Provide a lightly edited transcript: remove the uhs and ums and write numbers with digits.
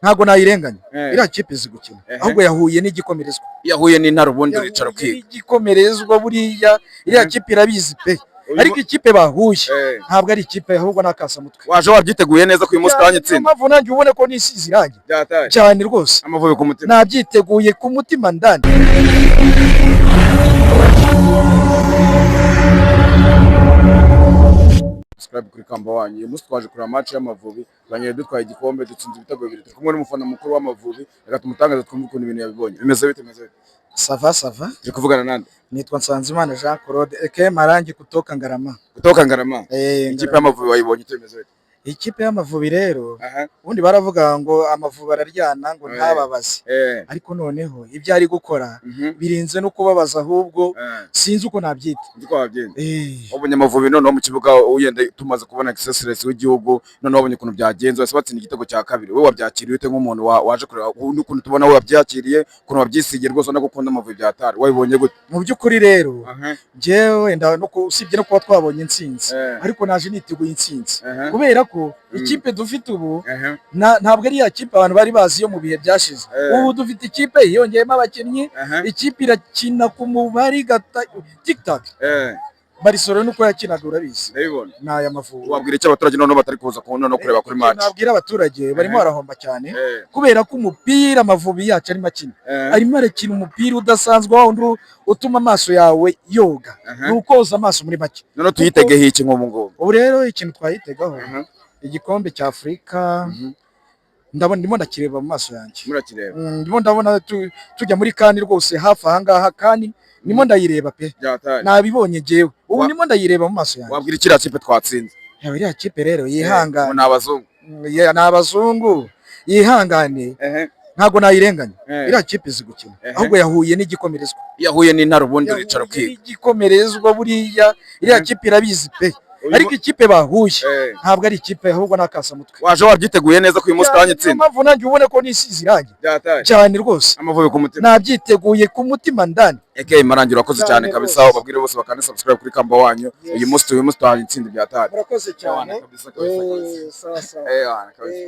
Ntabwo nayirenganya. Eh. Iriya kipe izi gukina, Ehe. ahubwo yahuye n'igikomerezwa. Yahuye n'intare, ubundi uricara Yahuye ukiga. n'igikomerezwa buriya. Iriya kipe irabizi pe. Ariko ikipe bahuye ntabwo ari ikipe, ahubwo ni akasamutwe. Waje wabyiteguye neza ko uyu munsi utahanye Niyo itsinda? mpamvu nanjye ubone ko nisize irangi. Byataye. Cyane rwose. Amavubi ku mutima. Nabyiteguye ku mutima ndani. Subscribe kuri Kamba wanyu. Uyu munsi twaje kureba match y'Amavubi, turangiye dutwaye igikombe, dutsinze ibitego bibiri. Turi kumwe n'umufana mukuru w'Amavubi, reka tumutangaze twumve ukuntu ibintu yabibonye. Bimeze bite, bimeze bite? Ça va, ça va. Turi kuvugana nande? Nitwa Nsanzimana Jean Claude aka Marangi kutoka Ngarama. Kutoka Ngarama. Eh. Ikipe y'Amavubi wayibonye ite, bimeze bite? Ikipe y'Amavubi rero, ubundi baravuga ngo Amavubi araryana ngo ntababaze, ariko noneho ibyo ari gukora birenze no kubabaza, ahubwo sinzi uko nabyita. Nzi ko wabyenda. Eh. Wabonye Amavubi noneho mu kibuga ugenda, tumaze kubona Excellence w'igihugu, noneho wabonye ukuntu byagenze, wese batsinda igitego cya kabiri. Wowe wabyakiriye ute nk'umuntu waje kureba n'ukuntu tubona wowe wabyakiriye, ukuntu wabyisigiye rwose, ubona ko ukunda Amavubi byatari. Wabibonye gute? Mu by'ukuri rero, njyewe wenda usibye no kuba twabonye intsinzi, ariko naje niteguye intsinzi, kubera ko ikipe dufite ubu ntabwo ari ya kipe abantu bari bazi yo mu bihe byashize. Ubu dufite ikipe yiyongeyemo abakinnyi, ikipe irakina ku mubare gata tic tac. Barcelona nuko yakinaga urabizi. Ndabibona. Ni aya Mavubi. Wabwira icyo abaturage noneho batari kuza kubona no kureba kuri match? Nabwira abaturage, barimo barahomba cyane, kubera ko umupira Amavubi yacu arimo akina, arimo arakina umupira udasanzwe, wa wundi utuma amaso yawe yoga. Ni ukoza amaso muri make. Noneho tuyitegeho iki nk'ubu ngubu? Ubu rero ikintu twayitegaho, igikombe cya Afurika. Ndabona ndimo ndakireba mu maso yanjye. Murakireba. Ndimo ndabona tujya muri CAN rwose, hafi aha ngaha. CAN ndimo ndayireba pe. Byatari. Nabibonye njyewe ubu, ndimo ndayireba mu maso yanjye. Wabwira ikiriya kipe twatsinze? Yawe, iriya kipe rero yihangane. Ngo ni abazungu. Yeah, ni abazungu, yihangane. Ntabwo nayirenganya. Iriya kipe izi gukina, ahubwo yahuye n'igikomerezwa. Yahuye n'intare, ubundi uricara Yahuye ukiga. n'igikomerezwa buriya. Iriya kipe irabizi pe. Ariko ikipe bahuye ntabwo ari ikipe, ahubwo ni akasamutwe. Waje wabyiteguye neza ko uyu munsi utahanye Niyo itsinda? mpamvu nanjye ubone ko nisize irangi. Byataye. Cyane rwose. Amavubi ku mutima. Nabyiteguye ku mutima ndani. Eke Marangi, urakoze cyane Cyane kabisa. rwose. Babwire bose bakande subscribe kuri Kamba wanyu. Uyu munsi tutahanye itsinda, byatari. Murakoze cyane. Kabisa, kabisa, kabisa. Sawa sawa. Eh, wana, kabisa.